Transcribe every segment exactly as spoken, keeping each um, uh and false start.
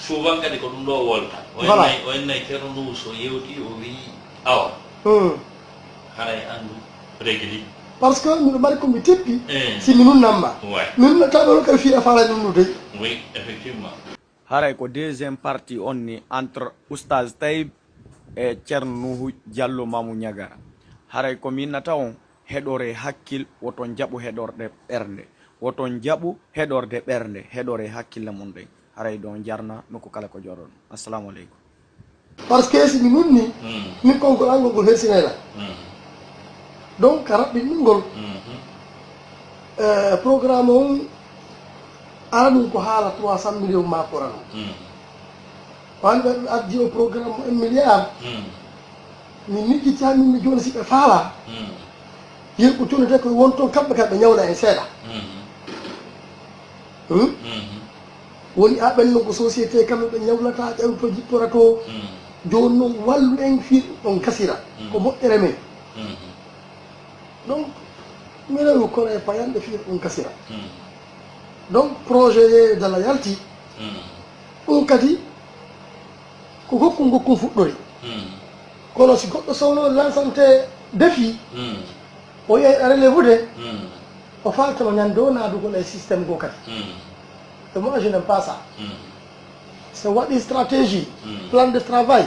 Souvent kadi ko ɗum ɗo wolta. O Voilà. Ennay, o ennay Ceerno Nuhu so yewti, o wi awa. Hmm. Haray anndu régli. Parce que miɗo mari ko mi teppi, eh, si mi nunnamma. Ouais. Mi nunnataɓe on kadi fii a faalani ɗum ɗo dey. Oui, effectivement. Haray ko deuxième partie on ni entre Oustaz Taib e Ceerno Nuhu Jallo Mamu Ñagara. Haray ko mi innata on, heɗoree hakkil, woton jaɓu heɗorɗe ɓernde. Woton jaɓu heɗorde ɓernde, heɗoree hakkille mon ɗen. Haray ɗon jarna nokku kala ko jooɗoɗon. Assalamu aleykum. Parce que si mi nunni, min konngol an ngol ngol hersinay lan. Donc ka raɓɓinɗingol, eh, programme on, ala ɗum ko haala trois cent millions ma ko rano. Wani ɓe addi o programme mo un milliard. Min miijiti han min mi jooni si ɓe faala, yimɓe tonnete koye won toon kamɓe kam ɓe ñawna en seeɗa. Hmm? Woni aɓen non ko société kamɓe ɓe ñawlata ƴawto jipporato. Jooni non wallu en fii ɗum ɗon kasira ko moƴƴere men. Donc mi rewi kono e payanɗe fii ɗum ɗon kasira. Donc projet yeeyo dala yalti. Ɗum kadi ko gokkun gokkun fuɗɗori. Kono si goɗɗo sowno lansante defi, o yiyay a relevude, o faaltama ñande o naadugol e système goo kadi. Et moi je n'aime pas ça. So waɗi stratégie, plan de travail,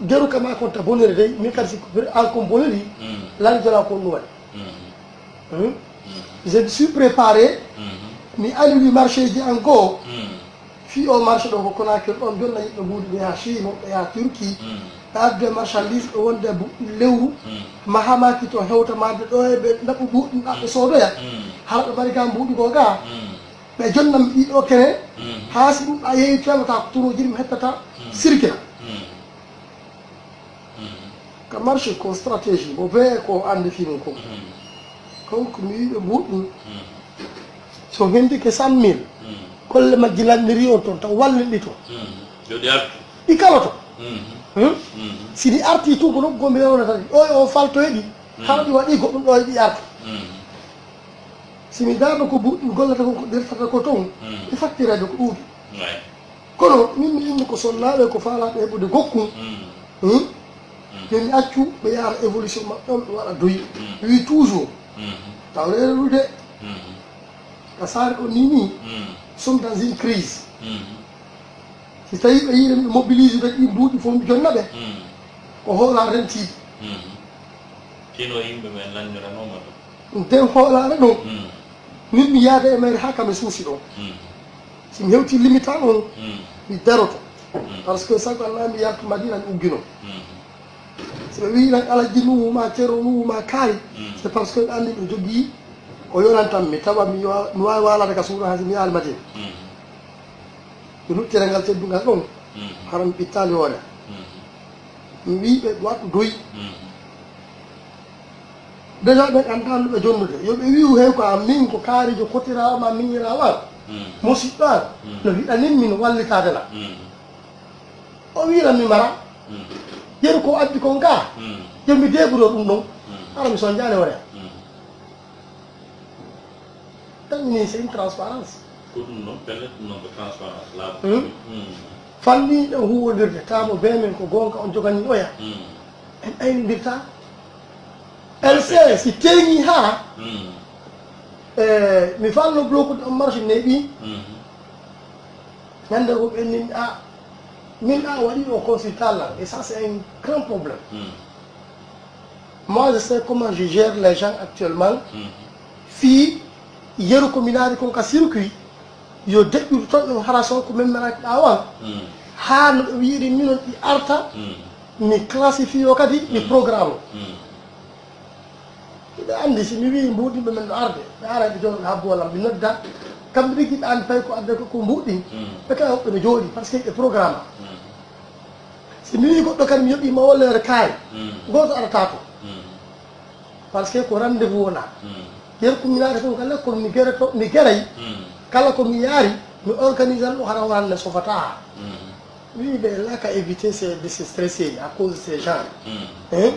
jeru kama kon ta bonire dey, min kadi si an kon boniri, lan jola kon ɗum waɗi. Hmm? Je me suis préparé, mi anndi marché ji an goo, fii o marché ɗo ko Conakry ɗon jonna yimɓe mbuuɗi ɓe yaha Chine, woɓɓe yaha Turquie, ɓe adde marchandise ɓe wonde bu- lewru, mahamaki to hewta maande ɗo e ɓe naɓu mbuuɗi ɗa ɓe soodoya, hara ɓe mari ga mbuuɗi goo ga, ɓe jonna mi ɗiɗo kene, haa si ɗum ɗa yeeyi tewata ko turuji ɗi mi hettata sirkina. Ka marché ko stratégie mo bee ko anndi fii mum ko. Donc mi wiɓe mbuuɗi so hendike cent mille, golle majji lanniri on toon taw wallen ɗi toon. Yo ɗi artu. Ɗi kaloto. Hmm? Si ɗi arti tun ko nokku goo mi rewnata ɗi ɗo e o faltoye ɗi, kala ɗi waɗi goɗɗum ɗo e ɗi arta. Si mi daarno ko mbuuɗi gollata kon ko ɗirtata ko toon, ɗi fattirede ko ɗuuɗi. Kono min mi inni ko sonnaaɓe ko faalaaɓe heɓude gokkun. Hmm? Yo mi accu ɓe yaara évolution maɓɓe on ɓe waɗa doyi. Wi toujours taw reerude ka saare ɗo ni ni, sommes dans une crise. Si tawi ɓe yiɗa miɗo mobilise ɓe ɗi mbuuɗi fof mi jonna ɓe, ko hoolaa rentiiɓe. Tino yimɓe men lanñoranoma ɗum. Nden hoolaare ɗon, min mi yaada e mayre haa ka mi suusi ɗon. Si mi hewti limitan on, mi daroto. Par ce que sago Allah mi yaltu Madina mi uggino. Si ɓe wii lan Alhaji Nuhu ma Ceerno Nuhu ma kaari, c'est parce que ɓe anndi ɓe jogii ko yonantan mi, tawa mi wa- mi waawi waalaade ka suudu haa si mi yaali Madina. Mi luttira ngal teddungal ɗon, hara mi ɓittaali hoore. Mi wii ɓe waɗu doyi. Déjà ɓen anndaa no ɓe jonnude. Yo ɓe wi'u hey ko an min ko kaarijo kotiraawo ma miñiraawo an. Musiɗɗo an no hiɗanin mi no wallitaade lan. O wi'ira mi mara. Yeru ko addi kon gaa. Yo mi deeɓudo ɗum ɗon. Hara mi sonjaani hoore an. Tan ni c'est une transparence. Ko ɗum ɗon pellet ɗum ɗon ko transparence laaɓa. Fanni ɗo huwondirde taamo bee men ko goonga on joganii oya. En aynondirtaa. L C si teeŋii haa e mi falno blokude on marche neeɓii. Ñande ko ɓennin a min a waɗi o consulta lan et ça c'est un grand problème. Moi je sais comment je gère les gens actuellement. Fii yeru ko mi naari kon ka circuit yo deƴƴude toon ɗum hara son ko memmeraki ɗawan haa no ɓe wiiri minon ɗi arta mi classifie o kadi mi programme. Hiɓe anndi si mi wii mbuuɗinɓe men no arde ɓe ara ɓe jooɗo habbo lam mi nodda. Kamɓe ɗigi ɓe anndi tawi ko adde ko ko mbuuɗin. Ɓe tawi hoɓɓe no jooɗi par ce que ɓe programme. Si mi wii goɗɗo kadi mi yoɓii ma wolleere kaari gooto arata to. Par ce que ko rendez vous wona. Yer ko mi naata kon ka lekkol mi gere to mi geray. Kala ko mi yaari mi organisan ɗo hara wonande sofataa. Wi ɓe là qu'à éviter c'est de se stresser à cause de ces gens. Hein?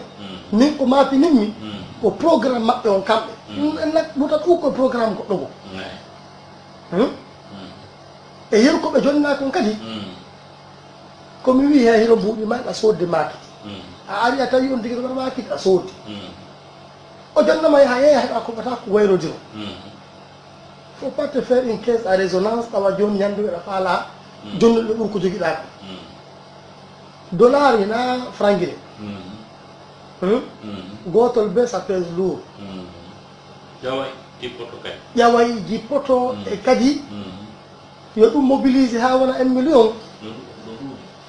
Min ko maapinimmi ko programme maɓɓe on kamɓe. Ɗum en nak lutat ou ko programme goɗɗo goo. Hein? E yeru ko ɓe jonnaa kon kadi, ko mi wii he hino mbuuɗi ma a soodde maakiti. A ari a tawi on tigi ɗo waɗa maakiti a soodde. O jonnama yaha yeeya heɓa ko ɓata ko wayrodiro. Faut pas te faire une caisse à résonance tawa jooni ñande weɗa faala jonnude ɓe ɓuri ko jogiɗaa ko. Dollar ina frangine. Gootol be ça pèse lourd. Ƴaway jippoto kadi. Ƴaway jippoto e kadi yo ɗum mobilise haa wona un million.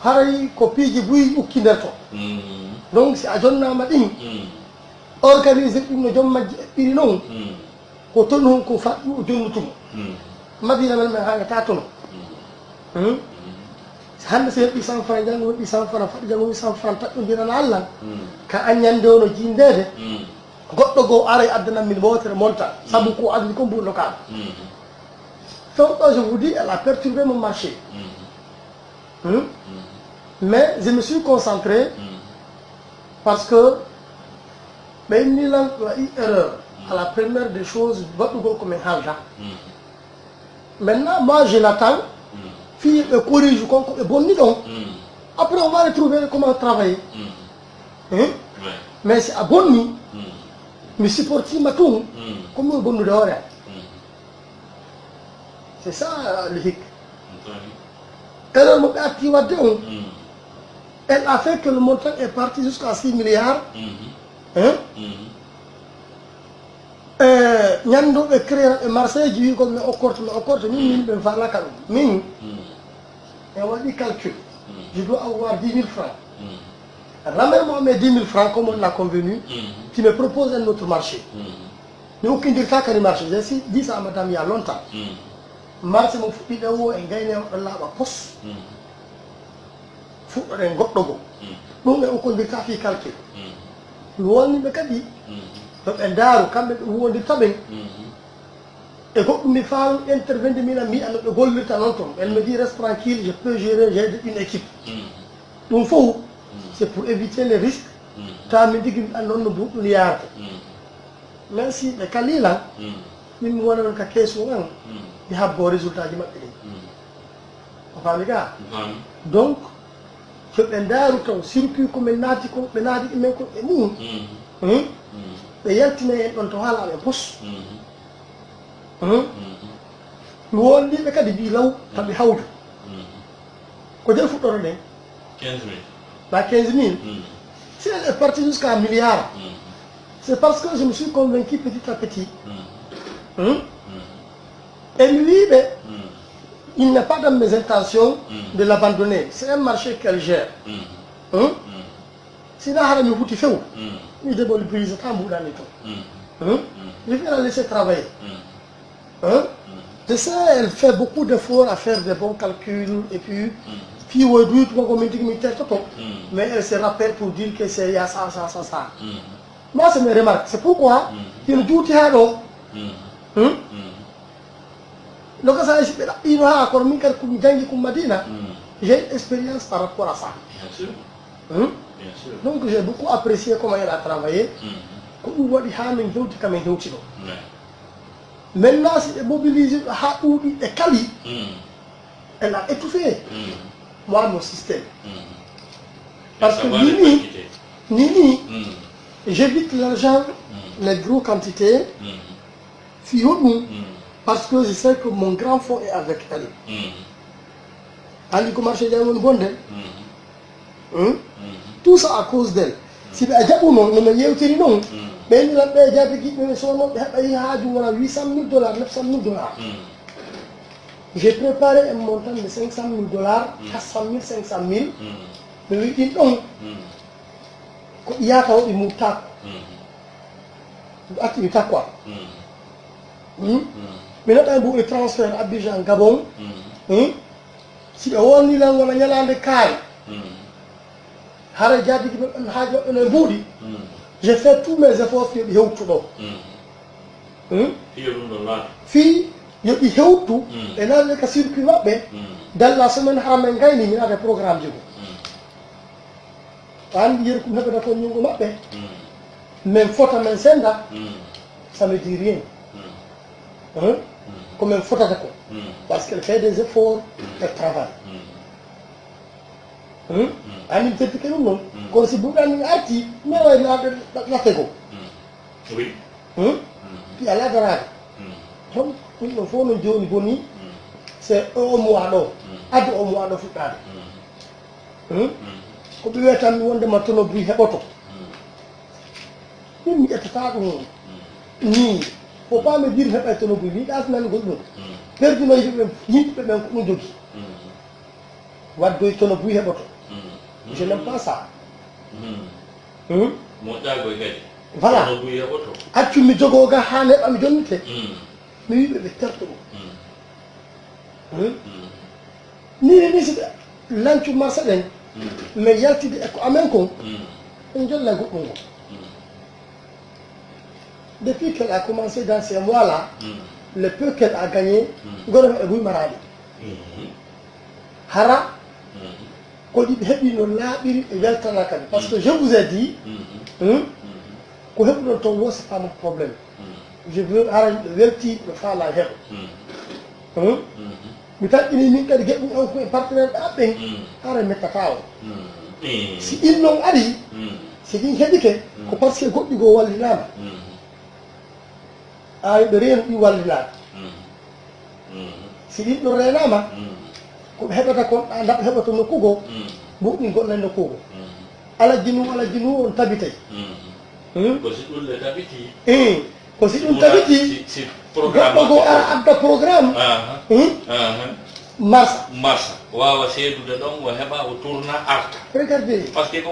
Haray ko piiji buy ukkinderto. Donc si a jonnaama ɗin, organiser ɗum no joom majji eɓɓiri non, ko ton hon ko faɗɗi o jonnutumo. Madina men men haanata tono. Hannde so heɓi cent francs, janngo heɓi cent francs, faɗi janngo heɓi cent francs, taƴƴondirana Allah. Ka a ñande wono jinndeede, goɗɗo goo aray addanan min wootere monta, sabu ko addi ko mbuɗo kaɗo. Donc, je vous dis, elle a perturbé mon marché. Mais je me suis concentré parce que ɓe inni lan waɗi erreur à la première des choses, waɗugol ko min haalda. Maintenant, moi, je l'attends. Fii ɓe corrige kon ko ɓe bonni ɗon. Après, on va retrouver comment travailler. Mais si a bonni, mi supportima tun, ko mi bonnude hoore am. C'est ça, le hic. Erreur mo ɓe arti wadde on, elle a fait que le montant est parti jusqu'à six milliards. Ñande o ɓe créera ɓe marché ji, wi kon mi okkorto, mi okkorto, min, min ɓe faalaka ɗum. Min, mi waɗi calcul. Je dois avoir dix mille francs. Ramène-moi mes dix mille francs comme on a convenu. Tu me proposes un autre marché. Mi ukkindirta kadi marché. Je dis ça à madame il y a longtemps. Marché mo fuɗɗiɗen o e gayne o ɗo laaɓa pos. Fuɗɗoɗen goɗɗo goo. Ɗum ɓe ukkondirta fii calcul. Mi wonni ɓe kadi, yo ɓe ndaaru, kamɓe ɓe huwondirta ɓen. E goɗɗum mi faalaa intervenir, min a mi no ɓe gollirta non ton. Elle me dit, reste tranquille, je peux gérer, j'ai une équipe. Ɗum fof, c'est pour éviter les risques. Tawa min tigi mi anndaa no mbuuɗi ɗin yaarata. Mais si ɓe kalii lan, min mi wona non ka keesu an, mi habbo résultat ji maɓɓe ɗin. A faami ka? Donc, so ɓe ndaaru taw circuit ko min naati ko, ɓe naati ɗumen ko e mum. Ɓe yaltina en ɗon to haala ɓe pos. Mi wondiiɓe kadi mbi law, tawi hawdu. Ko jel fuɗɗoto ɗen? Quinze mille. Ba quinze mille. Si elle est partie jusqu'à un milliard, c'est parce que je me suis convaincu petit à petit. Hein? Et mi wii ɓe, il n'est pas dans mes intentions de l'abandonner. C'est un marché qu'elle gère. Hein? Sina hara mi huti few, mi démobilisata mbuɗani ton. Hein? Je vais la laisser travailler. Hein? Je sais, elle fait beaucoup d'efforts à faire des bons calculs et puis, puis woy duytu ko min tigi mi tertoto. Mais elle se rappelle pour dire que c'est ya ça, ça, ça, ça. Moi, c'est mes remarques. C'est pourquoi il juuti haa ɗo. Hmm? Loka sa si ɓe ɗaɓɓiino haa kono min kadi ko mi janngi ko Madina. J'ai une expérience par rapport à ça. Bien sûr. Hmm? Bien sûr. Donc j'ai beaucoup apprécié comment elle a travaillé. Ko ɗum waɗi haa min hewti ka min hewti ɗo. Ouais. Maintenant si ɓe mobilisé haa ɗuuɗi ɓe kali. Elle a étouffé moi mon système. Parce que ni ni, ni ni, j'évite l'argent, les gros quantités. Fii honɗum? Parce que je sais que mon grand fonds est avec elle. Anndi ko marché jam woni bonde. Hein? Tout ça à cause d'elle. Si ɓe a jaɓu noon, no min yewtiri noon, ɓe ni lan ɓe jaɓi giɗɓe ɓe sono ɓe haɓa yi haaju wona huit cent mille dollars, neuf cent mille dollars. J'ai préparé un montant de cinq cent mille dollars, quatre cent mille, cinq cent mille. Mi wi ɗin ɗon ko iyata o ɗi muttaako. Ɗum activité quoi. Mi naɗa mbuuɗe transfert Abidjan Gabon. Si ɓe wonni lan wona ñalaande kaari. Hara jaadigi ɓe ɓen haaji maɓɓe no e mbuuɗi. J'ai fait tous mes efforts yo ɗi hewtu ɗo. Fii yo ɗum ɗon laata. Fii yo ɗi hewtu. Ɓe naatde ka circuit maɓɓe. Dans la semaine hara men ngayni mi naata e programme ji goo. An yeru kum heɓata ko ñungo maɓɓe. Men fota men senda. Ça me dit rien. Hein? Ko men fotata ko. Parce qu'elle fait des efforts, elle travaille. Hmm? Ani mi teddike ɗum noon. Kono si buɗɗan mi arti mi wawi naade latte goo. Oui. Hmm? Ɗi alaa daraade. Donc ɗum ɗo fof noon jooni boni. C'est o mois ɗo addi o mois ɗo fuɗɗaade. Hmm? Ko ɓe wiyata mi wondema tono buy heɓoto. Min mi ƴettata ɗum nii. Faut pas me dire heɓay tono buy mi ɗasnani gol ɗum. Perduno yimɓe ɓen yimɓe ɓen ko ɗum jogi. Waddoy tono buy heɓoto. Je n'aime pas ça. Hmm? Moƴƴagoy kadi. Voilà. Tono buy heɓoto. Accu mi jogoo ga haa neɓa mi jonnite. Mi wiɓe ɓe terto ɗum. Hmm? Ni ni si lancu marsa ɗen mais yaltide e ko amen kon. En jolla goɗɗum ngo. Depuis qu'elle a commencé dans ces mois là, le peu qu'elle a gagné, gono e buy maraɗi. Hara ko ɗiɓe heɓi no laaɓiri e weltana kadi parce que je vous ai dit, hmm, ko heɓuɗon toon wo c'est pas mon problème. Je veux hara yimɓe welti no faala heɓa. Hmm? Mi taƴƴini min kadi geɗɗum an ko e partenaire ɗa ɓen. Hara mettata o si ɗin noon ari, si ɗin heɓike ko parce que goɗɗi goo wallinama. Awi ɓe reenu ɗi wallinaaka. Si ɗin ɗon reenaama, ko ɓe heɓata kon ɗa ndaɓe heɓata nokku goo, ɗum ɗin gonnani nokku goo. Alajji nu alajji nu on tabitay. Ko si ɗum le tabiti. Ko si ɗum tabiti, goɗɗo goo ara adda programme. Marsa. Marsa wawa seedude ɗon o heɓa o tourna arta. Regardez. Parce que ko